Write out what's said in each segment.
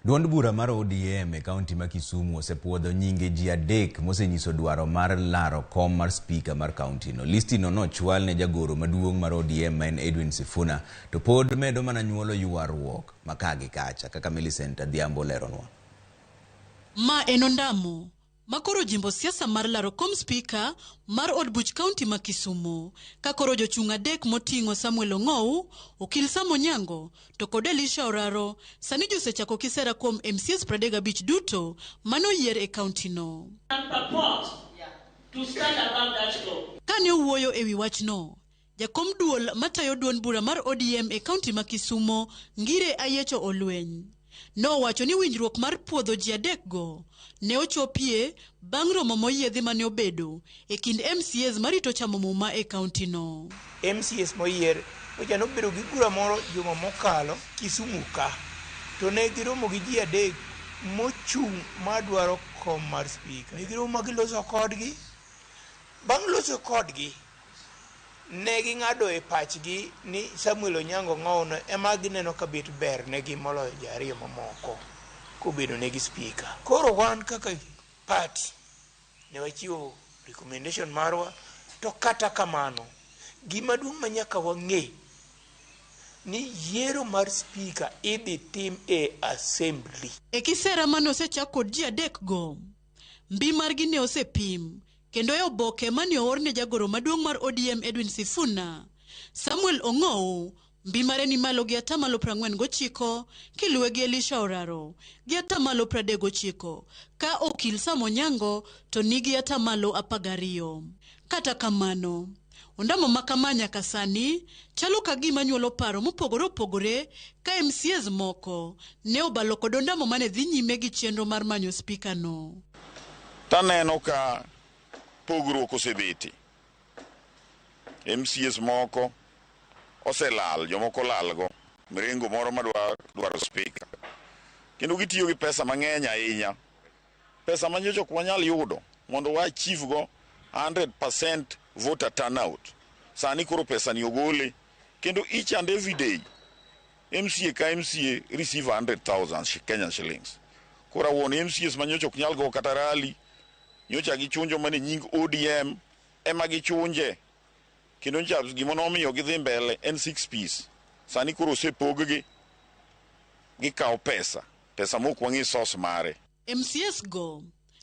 Duond bura mar ODM e kaunti ma Kisumu osepuodho nyinge ji adek mosenyiso dwaro mar laro kom mar spika mar kauntino. Listino nochwal ne jagoro maduong' mar ODM ma en Edwin Sifuna to pod medo mana nyuolo ywaruok ma ka gi kacha kaka Millicent Adhiambo leronwa. Ma en ondamo ma koro jimbo siasa mar laro kom spika mar od buch kaunti ma Kisumu ka koro jochung' adek moting'o Samuel Ong'ou, Okil Sam Onyango to kod Elisha Oraro sani josechako kisera kuom MCAs 35 duto mane oyier e kauntino. Kane owuoyo e wi wachno, jakom duol matayo duond bura mar ODM e kaunti ma Kisumo, Ngire Ayiecho Olweny, nowacho ni winjruok mar puodho ji adekgo ne ochopie bang' romo moyiedhi mane obedo e kind MCAs marito chamo muma e kauntino. MCAs moyier ocha nobedo gi bura moro juma mokalo Kisumu ka to ne giromo gi ji adek mochung' madwaro kom mar spika. Ne giromo ma giloso kodgi. Bang' loso kodgi, ne ging'ado e pachgi ni Samuel Onyango Ong'ono ema gineno ka bet ber negi moloyo ji ariyo mamoko kobedo negi spika. Koro wan kaka party ne wachiwo recommendation marwa to kata kamano gima duong' ma nyaka wang'e ni yiero mar spika idhi tim e assembly. E kisera mane osechak kod ji adek go, mbi margi ne osepim kendo e oboke mane oor ne jagoro maduong' mar ODM Edwin Sifuna, Samuel Ong'ou mbi mare ni malo gi atamalo 49 kiluwe gi Elisha Oraro gi atamalo 39 ka Okil Sam Onyango to nigi atamalo 12. Kata kamano, ondamo ma kama nyaka sani chalo ka gima nyuolo paro mopogore opogore ka MCAs moko ne obalo kod ondamo mane dhi nyime gi chenro mar manyo spika no. Taneno ka pogruok osebete. MCAs moko oselal, jomoko olalgo, mrengo moro madwa dwaro spika. Kendo gitiyo gi pesa mang'eny ahinya. Pesa ma nyocha ok wanyal yudo mondo wa achieve go 100% voter turnout. Sani koro pesa ni ogole kendo each and every day MCA ka MCA receive 100,000 Kenyan shillings. Koro awuon MCAs ma nyocha ok nyal go kata rally, nyocha gichunjo mana e nying ODM ema gichunje. Kendo nyocha gima nomiyo gidhi mbele en six piece. Sani koro osepog gi, gikawo pesa, pesa mok wang'e source mare. MCAs go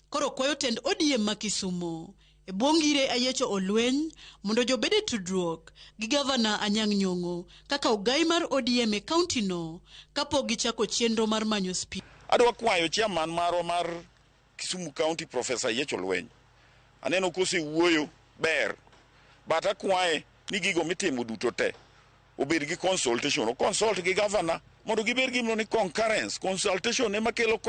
koro kwayo tend ODM ma Kisumo e bwo Ngire Ayiecho Olweny mondo jobed e tudruok gi gavana Anyang' Nyong'o kaka ogai mar ODM e kaunti no kapok gichako chenro mar manyo spika. Adwa kwayo chairman marwa mar Kisumu County Professor Ayiecho Olweny. Aneno kosewuoyo ber. But akwaye ni gigo mitimo duto te obed gi consultation. O consult gi governor mondo gibed gi ni concurrence. Consultation ema kelo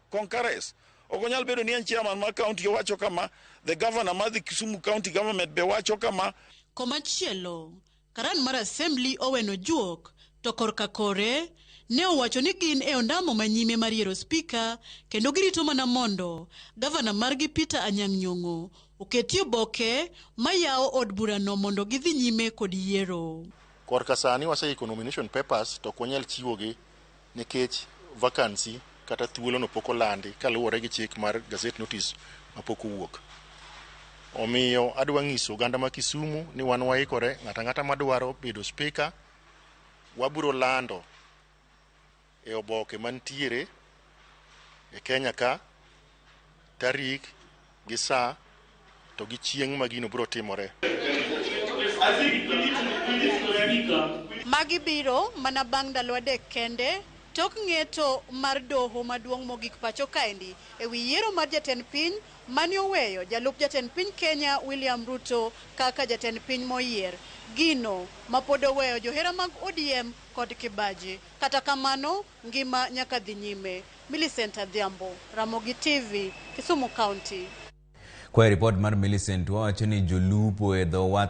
concurrence. Ok onyal bedo ni en chairman mar county owacho kama, the governor mar the Kisumu County government be wacho kama. Komachielo, karan mar assembly Owen Ojuok to korka kore ne owacho ni gin e ondamo manyime mar yiero spika kendo girito mana mondo gavana margi Peter Anyang' Nyong'o oketie oboke mayawo od burano mondo gidhi nyime kod yiero. Korka sani waseiko nomination papers to ok wanyal chiwogi nikech vacancy kata thuolo no pok olandi kaluwore gi chik mar gazette notice mapok owuok. Omiyo adwa nyiso oganda ma Kisumu ni wan waikore, ng'ato ang'ata madwaro bedo spika wabiro lando e oboke mantiere e Kenya ka tarik gi saa to gi chieng' ma gino biro timore. Magi biro mana bang' ndalo adek kende tok ng'eto mar doho maduong' mogik pacho kaendi e wi yiero mar jatend piny mane oweyo jalup jatend piny Kenya William Ruto kaka jatend piny moyier. Gino mapod oweyo johera mag ODM kod kibaji. Kata kamano, ngima nyaka dhi nyime. Millicent Adhiambo, Ramogi TV, Kisumu County. Kwa ripot mar Millicent wawacho ni jolupo e dho wath